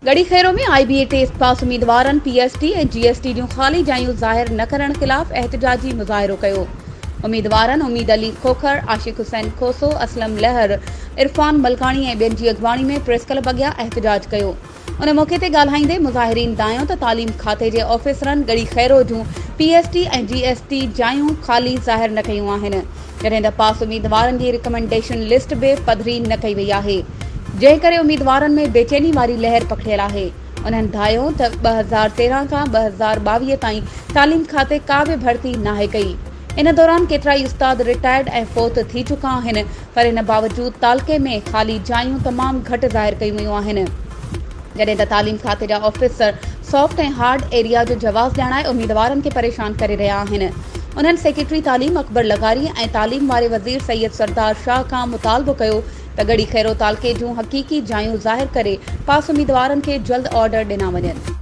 Garhi Khairo ۾ I B A test pass اميدوارن P S T ۽ G S T جون خالي جايون ظاهر نه ڪرڻ خلاف احتجاجي مظاهرو ڪيو. اميدوارن اميد علي کوکر، عاشق حسين کوسو، اسلم لهر، عرفان ملڪاڻي ۽ ٻين جي اڳواڻي ۾ پريس ڪلب اڳيان احتجاج ڪيو. ان موقعي تي ڳالهائيندي مظاهرين دانهيو ته تعليم کاتي جي آفيسرن ڳڙهي خيرو جون P S T ۽ G S T جايون خالي ظاهر نه ڪيون آهن جڏهن ته پاس اميدوارن جي رڪمنڊيشن لسٽ به پڌري نه ڪئي وئي آهي جنهن ڪري اميدوارن ۾ بيچيني واري لهر پکڙيل آهي. انهن ڌايو ته 2013 کان 2022 تائين تعليم کاتي ڪا به ڀرتي ناهي ڪئي. ان دوران ڪيترائي استاد رٽائرڊ ۽ فوت ٿي چڪا آهن پر ان باوجود تعلقي ۾ خالي جايون تمام گهٽ ظاهر ڪيون ويون آهن جڏهن ته تعليم کاتي جا آفيسر سافٽ ۽ هارڊ ايريا جو جواز ڄاڻائي اميدوارن کي پريشان ڪري رهيا آهن. انهن سيڪريٽري تعليم اڪبر لغاري ۽ تعليم واري وزير سيد سردار شاهه کان مطالبو ڪيو ته ڳڙهي خيرو تعلقي جون حقيقي جايون ظاهر ڪري پاس اميدوارن کي جلد آرڊر ڏنا وڃن.